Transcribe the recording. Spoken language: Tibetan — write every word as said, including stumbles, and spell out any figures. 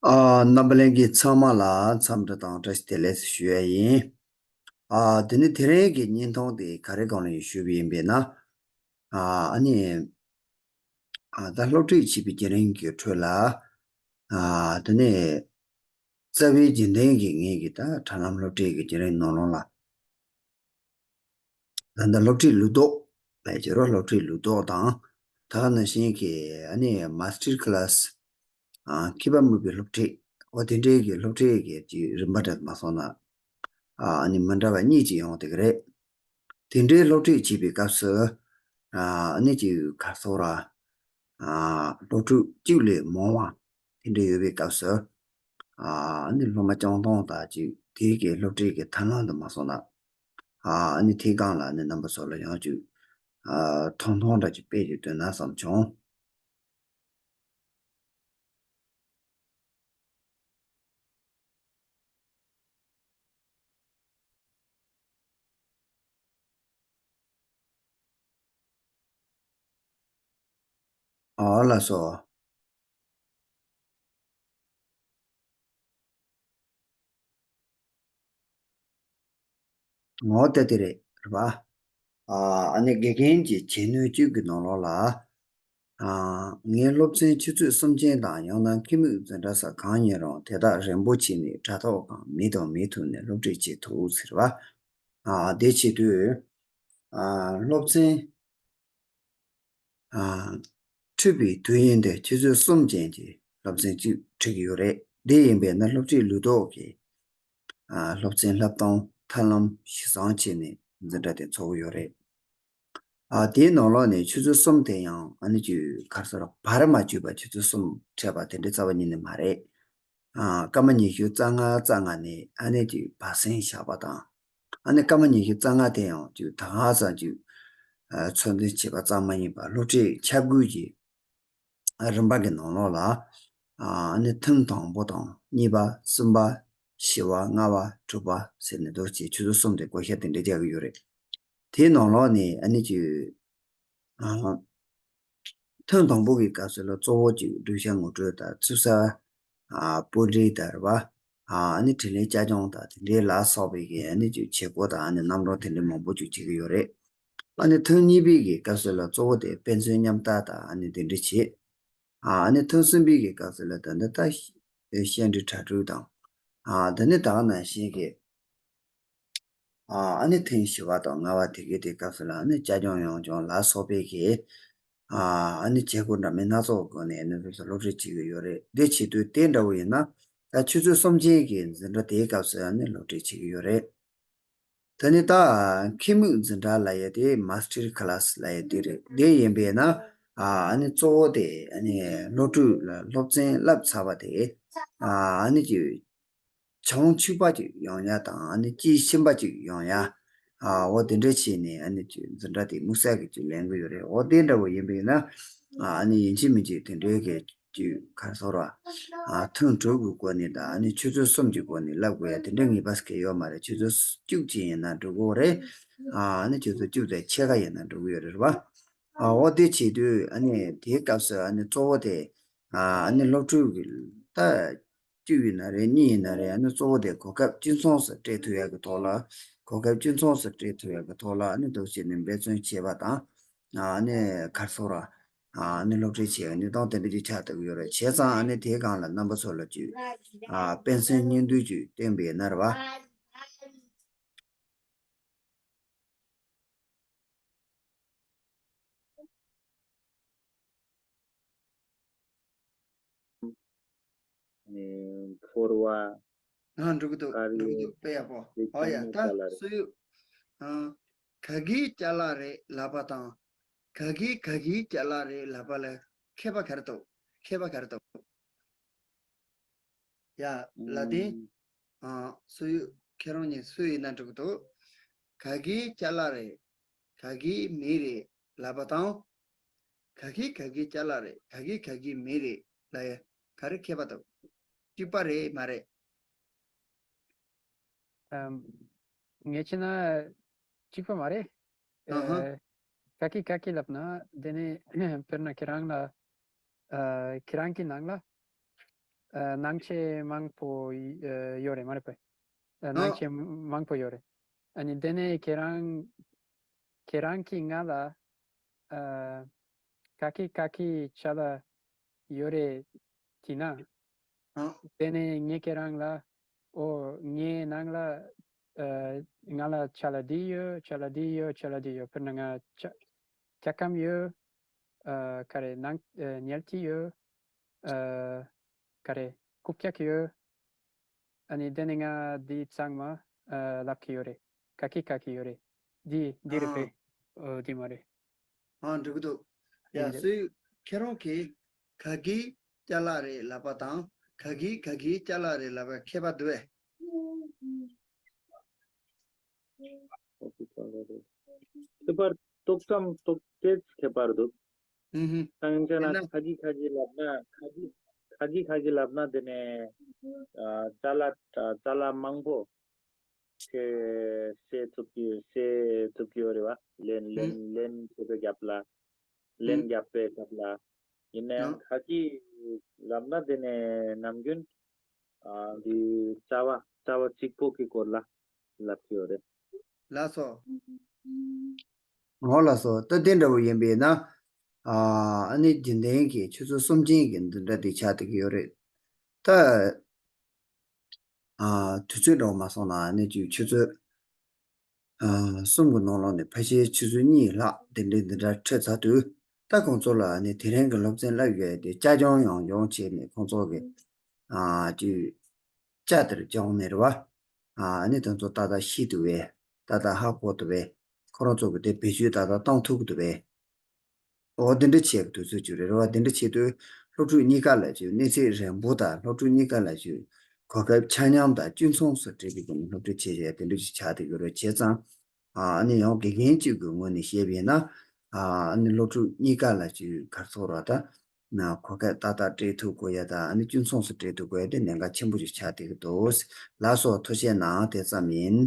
ཨ། རྣམ་པ་ལྷན་རྒྱས་ཚང་མ་ལ་འཚམས་འདྲི་དང་བཀྲ་ཤིས་བདེ་ལེགས་ཞུ་ཡ་ཡིན། ཨ། དེ་ནི་དེ་རིང་གི་བརྙན་ཐུང་དེ་ག་རེ་སྒང་ལ་ཡིན་ཞུས་པ་ཡིན་པས་ན། ཨ། ཨ་ནི། ཨ། ད་སློབ་ཁྲིད་བྱེད་པའི་བརྒྱུད་རིམ་གྱི་ཁྲོད་ལ། ཨ། དེ་ནས་རྩ་བའི་རྒྱུན་ལྡན་གྱི་ངེད་ཀྱི་ད་དྲ་ལམ་སློབ་ཁྲིད་ཀྱི་བརྒྱུད་རིམ་ནང་ལོགས་ལ། ད་ལྟ་སློབ་ཁྲིད་ལུགས་ལྡོག་ལབ་ཀྱི་རོ། སློབ་ཁྲིད་ལུགས་ལྡོག་དང་། ད་ག་ནང་བཞིན་གྱི་ཨ་ནི་མ་སི་ཊར་ཁི་ལ་སི། ཨ། མཁས་པ་དམིགས་པའི་སློབ་ཁྲིད། འོ་དེ་འདྲའི་གི་སློབ་ཁྲིད་ཀྱི་ཅིག་རིམ་པ་འདྲ་མ་སོང་ན། ཨ། ཨ་ནི་མི་འདྲ་བ་གཉིས་ཅིག་ཡོང་བསྡད་ཀྱི་རེད། དེ་འདྲའི་སློབ་ཁྲིད་བྱེད་པའི་སྐབས་སུ། ཨ། ཨ་ནི་ཅིག་ག་རེ་ཟེར་ར། ཨ། སློབ་ཕྲུག་གཅིག་ལས་མང་བ་དེ་འདྲ་ཡོད་པའི་སྐབས་སུ། ཨ། ཨ་ནི་སློབ་མ་བཅུ་སྟོང་དང་ཅིག་དེའི་གི་སློབ་ཁྲིད་ཀྱི་ཐབས་ལམ་དུ་མ་སོང་ན། ཨ། ཨ་ནི་དེའི་སྒང་ལ་ཨ་ནི་རྣམ་པ་ཚོ་ལ་ཡང་ཅིག་ཨ། ཐུང་ཐུང་འདྲ་ཅིག་སྤེལ་ཅིག་འདོན་ན་བསམ་བྱུང་། ཨ། ལགས་སོ། ངོ་དེ་དེ་རེད། རེད་པ། ཨ། ཨ་ནི་དགེ་རྒན་གྱི་བྱེད་ནུས་གཅིག་གི་ནང་ལོགས་ལ། ཨ། ངའི་སློབ་ཚན་ཆུ་ཚོད་གསུམ་ཅན་དང་ཡང་ན་ཁྱིམ་མིག་འཛིན་གྲྭ་ས་གང་ཡིན་རུང་དེ་དག་རན་པོ་བྱས་ནས་དྲ་ཐོག་གམ་མི་དང་མི་ཐུག་ནས་སློབ་ཁྲིད་བྱེད་ཐུབ་ཟེར་བ། ཨ། དེ་བྱེད་དུས། ཨ། སློབ་ཚན། ཨ། ཁྲིད་པའི་དུས་ཡུན་དེ་ཆུ་ཚོད་གསུམ་ཅན་གྱི་སློབ་ཚན་གཅིག་ཁྲིད་ཀྱི་ཡོད་རེད། དེ་ཡིན་པས་ན་སློབ་ཁྲིད་ལུགས་ལྡོག་གི། ཨ། སློབ་ཚན་བསླབ་སྟངས་ཐབས་ལམ་གཞི་བཟུང་བྱས་ནས་འཛིན་གྲྭ་དེ་འཚོགས་ཀྱི་ཡོད་རེད། ཨ། དེའི་ནང་ལོགས་ནས་ཆུ་ཚོད་གསུམ་དེ་ཡང་ཨ་ནི་ཅིག་ག་རེ་ཟེར་བར་མ་ཆོད་པ་ཆུ་ཚོད་གསུམ་འཕྲད་པ་དེ་འདྲའི་རྩ་བ་ཉིད་ནས་མ་རེད། ཨ། སྐར་མ་ཉི་ཤུ་རྩ་ལྔ་རྩ་ལྔ་ནས་ཨ་ནི་ཅིག་བར་གསེང་བཞག་པ་དང་། ཨ་ནི་སྐར་མ་ཉི་ཤུ་རྩ་ལྔ་དེ་ཡང་ཅིག་ད་ག་ཙམ་ཅིག་ཨ། ཚོད་འཛིན་བྱེད་པ་ཙམ་མ་ཡིན་པར་སློབ་ཁྲིད་འཆར་འགོད་ཀྱི། ཨ། རིམ་པ་གི་ནང་ལོགས་ལ། ཨ། ཨ་ནི་ཐེངས་དང་པོ་དང་གཉིས་པ་གསུམ་པ། བཞི་པ་ལྔ་པ་དྲུག་པ་ཟེར་ནས་འདུག་ཅེས་ཆུ་ཚོད་གསུམ་དེ་བགོ་བཤའ་དེ་འདྲ་རྒྱག་གི་ཡོད་རེད། དེའི་ནང་ལོགས་ནས་ཨ་ནི་ཅིག་ཨ། ཐེངས་དང་པོ་གི་སྐབས་སུ་ལ་གཙོ་བོ་ཅིག་སྒྲུབ་བྱ་ངོ་སྤྲོད་དང་ཚིག་གསར། ཨ། པོ་ཏི་དང་རེད་པ། ཨ་ནི་དྲིས་ལན་བསྐྱར་སྦྱོང་དང་དེ་འདྲའི་ལ་སོགས་པའི་གི་ཨ་ནི་ཅིག་བྱེད་སྒོ་དང་ཨ་ནི་རྣམ་གྲངས་དེ་འདྲའི་མང་པོ་ཅིག་བྱེད་ཀྱི་ཡོད་རེད། ཨ་ནི་ཐེངས་གཉིས་པའི་གི་སྐབས་སུ་ལ་གཙོ་བོ་དེ་དཔེ་མཚོན་མཉམ་བལྟ་དང་ཨ་ནི་དེ་འདྲ་བྱེད། ཨ་ནི་ཐེངས་གསུམ་པའི་གི་སྐབས་སུ་ལ་ད་ནི་ད་བཤད་འདྲི་གྲ་སྒྲིག་དང་། ཨ། ད་ནི་ད་ག་ནང་བཞིན་གི། ཨ། ཨ་ནི་ཐེངས་བཞི་པ་དང་ལྔ་པ་དེ་གའི་དེ་སྐབས་སུ་ལ་ཨ་ནི་བསྐྱར་སྦྱོང་ཡང་སྦྱོང་ལ་སོགས་པའི་གི། ཨ། ཨ་ནི་བྱེད་སྒོ་འདྲ་མིན་སྣ་ཚོགས་སྒོ་ནས་ཨ་ནི་སློབ་ཁྲིད་བྱེད་ཀྱི་ཡོད་རེད། དེ་བྱེད་དུས་དེ་འདྲ་བོ་ཡིན་ན། ད་ཆུ་ཚོད་གསུམ་ཅན་གྱི་འཛིན་གྲྭ་དེའི་སྐབས་སུ་ཨ་ནི་སློབ་ཁྲིད་བྱེད་ཀྱི་ཡོད་རེད། ད་ནི་ད་ཁྱིམ་མིག་འཛིན་གྲྭ་ལབ་ཡ་དེ་མ་སི་ཊར་ཁི་ལ་སི་ལབ་ཡ་དེ་རེད། དེ་ཡིན་པས་ན། ཨ་ནི་གཙོ་བོ་དེ་ཨ་ནི་སློབ་ཕྲུག་ལ་སློབ་ཚན་བསླབས་ཚར་བ་དེ། ཨ་ནི་ཅིག་བྱང་ཆུབ་པ་ཅིག་ཡོང་ཡ་དང་ཨ་ནི་དཔྱིས་ཕྱིན་པ་ཅིག་ཡོང་ཡ། ཨ། འོ་དེ་འདྲ་བྱས་ནས་ཨ་ནི་ཅིག་འཛིན་གྲྭ་དེ་དམིགས་བསལ་གྱི་ཅིག་ལེན་གྱི་ཡོད་རེད། འོ་དེ་འདྲ་བོ་ཡིན་པས་ན། ཨ་ནི་ཡིན་གཅིག་མིན་གཅིག་དེ་འདྲའི་གི་ཅིག་ག་རེ་ཟེར་ར། ཨ། ཐེངས་དྲུག་གི་སྒོ་ནས་དང་ཨ་ནི་ཆུ་ཚོད་གསུམ་གྱི་སྒོ་ནས་བསླབ་དགོས་ཡ་དེ་འདྲ་ངེས་པ་ཟེར་མཁན་ཡོད་མ་རེད། ཆུ་ཚོད་བཅུ་གཅིག་ཡིན་ན་འགྲོ་གི་རེད། ཨ་ནི་ཆུ་ཚོད་བཅུ་དང་ཕྱེད་ཀ་ཡིན་ན་འགྲོ་གི་ཡོད་རེད་པ། ཨ། འོ་དེ་བྱེད་དུས་ཨ་ནི་དེའི་སྐབས་སུ་ཨ་ནི་གཙོ་བོ་དེ། ཨ་ནི་སློབ་ཕྲུག་གི་ད། གཅིག་ཡིན་ན་རེད། གཉིས་ཡིན་ན་རེད། ཨ་ནི་གཙོ་བོ་དེ་གོ་སྐབས་གཅིག་མཚུངས་སུ་སྤྲད་ཐུབ་ཡག་གི་ཐོག་ལ། གོ་སྐབས་གཅིག་མཚུངས་སུ་སྤྲད་ཐུབ་ཡག་གི་ཐོག་ལ་ཨ་ནི་འདུག་བྱས་ནས་འབད་བརྩོན་བྱེད་པ་དང་། ཨ་ནི་ག་རེ་ཟེར་ར། ཨ་ནི་སློབ་ཁྲིད་བྱེད་ཡག་གནས་སྟངས་དེ་འདྲ་ཅིག་ཆགས་ཐུབ་ཀྱི་ཡོད་རེད། བྱས་ཙང་ཨ་ནི་དེའི་སྒང་ལ་རྣམ་པ་ཚོ་ལ་ཅིག་ཨ། དཔེ་མཚོན་སྙིང་བསྡུས་ཅིག་བསྟན་པ་ཡིན་ན་རེད་པ། ཨེ། ཕོར་བ། ཨ། འགྲོ་གི་འདུག་དཀར་འགྲོ་གི་ཡོལ། འདུག་དཔེ་ཡག་པོ། དེ་ཨོ་ཡ། ཚང་མ་ད་ཅ་ལག་རེད། སོ་ཡུ། ཨ། ག་གིའི་ཅ་ལག་རེད་ལབ་པ་དང་། ག་གིས་ག་གིའི་ཅ་ལག་རེད་ལབ་པ་ལ་ཁྱད་པར་ག་རེ་འདུག་ཁྱད་པར་ག་རེ་འདུག་ཡ། ལ་དེ། ཨ། སུ་ཡོད། ཁྱེད་རང་གཉིས་སུ་ཡིན་ན་འགྲིག་གི་འདུག་ག་གིའི་ཅ་ལག་རེད། ག་གིའི་མི་རེད་ལབ་པ་དང་། ག་གིས་ག་གིའི་ཅ་ལག་རེད། ག་གིས་ག་གིའི་མི་རེད་ལབ་ཡ་ག་རེ་ཁྱད་པར་འདུག་གཅིག་པ་རེད་མ་རེད། ཨམ། ངས་བྱས་ན་གཅིག་པ་མ་རེད། ཨ་ཧ། ཨ། ག་གིས་ག་གིས་ལབ་ན་དེ་ནི་དཔེར་ན་ཁྱེད་རང་ལ། ཨ། ཁྱེད་རང་གི་ནང་ལ། ཨ་སྣང་བྱེད་མང་པོ་ཡི་ཨ་ཡོད་རེད་མ་རེད་པས། ཨ་སྣང་ཨ་བྱེད་མང་པོ་ཡོད་རེད། ཨ་ནི་དེ་ནས་ཁྱེད་རང་ཁྱེད་རང་གིས་ང་ལ་ཨ་ག་གི་ག་གི་ཅ་ལག་ཡོད་རེད་དྲིས་ན། ཨ་དེ་ནས་ངས་ཁྱེད་རང་ལ་ཨོ་ངའི་ནང་ལ་ཨ་ང་ལ་ཅ་ལག་འདི་ཡོད། ཅ་ལག་འདི་ཡོད། ཅ་ལག་འདི་ཡོད། དཔེར་ན་ང་ཅ་སྐྱ་ཁམ་ཡོད། ཨ་ག་རེ་ནང་ཨ་ཉལ་ཁྲི་ཡོད། ཨ་ག་རེ་རྐུབ་བཀྱག་ཡོད། ཨ་ནི་དེ་ནས་ང་འདི་ཚང་མ་ཨ་ལབ་ཀྱི་ཡོད་རེད། ག་གི་ག་གི་ཡོད་རེད། འདི་འདི་རེད་པས། ཨ་ཨོ་འདི་མ་རེད། ཨ་འགྲིག་གི་འདུག་ཡ་ཡིན་འདུག་སུས་ཁྱེད་རང་གིས་ག་གི་ཅ་ལག་རེད་ལབ་པ་དང་ག་གི་ག་གི་ཅ་ལག་རེད་ལབ་པ་ཁྱད་པར་འདུག་པས། ཁྱད་པར་ཏོག་ཙམ་ཏོག་ཙམ་ཁྱད་པར་འདུག་ཨུ་ཧུ། སང་ཆ་ན་ཡིན་ན་ཁ་གི་ཁ་གི་ལབ་ན་ཁ་གི་ཁ་གི་ཁ་གི་ལབ་ན་དེ་ནས་ཨ་ཅ་ལག་ཨ་ཅ་ལག་མང་པོ་ཁྱེད་ཤེས་ཐུབ་ཀྱི་ཤེས་ཐུབ་ཀྱི་ཡོད་རེད་བ། ལན་ལན་ལན་ཁྱེད་ཚོ་རྒྱབ་ལ་ལན་རྒྱབ་པའི་སྐབས་ལ་ཡིན་ན་ཡང་ཁ་གི་ལབ་ན་དེ་ནས་ནམ་རྒྱུན་ཨ་འདི་རྩ་བ་རྩ་བ་གཅིག་པོ་གི་སྐོར་ལ་ལབ་ཀྱི་ཡོད་རེད། ལགས་སོ། འོ་ལགས་སོ། ད་དེ་འདྲ་བོ་ཡིན་པས་ན། ཨ་ཨ་ནི་རྒྱུན་ལྡན་གྱི་ཆུ་ཚོད་གསུམ་ཅན་གྱི་འདི་འདྲ་དེ་ཆགས་བསྡད་ཀྱི་ཡོད་རེད། ད་ཨ་དུས་ཚོད་འདྲ་བོ་མ་སོང་ན་ཨ་ནི་ཅིག་ཆུ་ཚོད་ཨ་གསུམ་གྱི་ནང་ལོགས་ནས་ཕལ་ཆེར་ཆུ་ཚོད་གཉིས་ལྷག་དེ་འདྲའི་འདི་འདྲ་འཕྲད་ཚར་དུས། ད་ཁོང་ཚོ་ལ་ཨ་ནི་དེ་རིང་གི་སློབ་ཚན་བསླབ་ཡོད་དེ་བསྐྱར་སྦྱོང་ཡང་ཡང་བྱས་ནས་ཁོང་ཚོ་གི་ཨ་ཅིག་ཅ་དེར་སྦྱོང་ནས་རེད་བ། ཨ་ནི་དེ་ཚོ་ཏག་ཏག་ཤེས་ཐུབ་པས། ཏག་ཏག་ཧ་གོ་ཐུབ་པས། ཁོ་རང་ཚོ་གི་དེ་བེད་སྤྱོད་ཏག་ཏག་གཏོང་ཐུབ་ཀྱི་འདུག་པས། འོ་དེ་འདྲ་བྱས་ཀྱི་དུས་ཚོད་ཅིག་རེད་རེད་བ། དེ་འདྲ་བྱེད་དུས་སློབ་ཕྲུག་གཉིས་ཀ་ལ་ཅིག་གནས་ཚད་རན་པོ་དང་སློབ་ཕྲུག་གཉིས་ཀ་ལ་ཅིག་གོ་སྐབས་ཆ་མཉམ་དང་གཅིག་མཚུངས་སུ་སྤྲད་པའི་སྒོ་ནས་སློབ་ཁྲིད་བྱེད་ཡས་དེ་འདྲ་ཅིག་ཆགས་བསྡད་ཡོད་རེད། བྱས་ཙང་། ཨ་ནི་ཡང་དགེ་རྒན་གཅིག་གི་ངོས་ནས་བཤད་པ་ཡིན་ན། ཨ་ནི་སློབ་ཕྲུག་གཉིས་ཀ་ལ་ཅིག་ག་རེ་ཟེར་དགོས་རེད་ད། ན་གོ་སྐབས་ཏག་ཏག་སྤྲད་ཐུབ་དགོས་ཡ་དང་ཨ་ནི་གཅིག་མཚུངས་སུ་སྤྲད་ཐུབ་དགོས་ཡ་དེ་གནད་འགག་ཆེན་པོ་ཞིག་ཆགས་བསྡད་ཀྱི་འདུག་ལགས་སོ། ཐུགས་རྗེ་གནང་། དེ་ཙམ་ཡིན།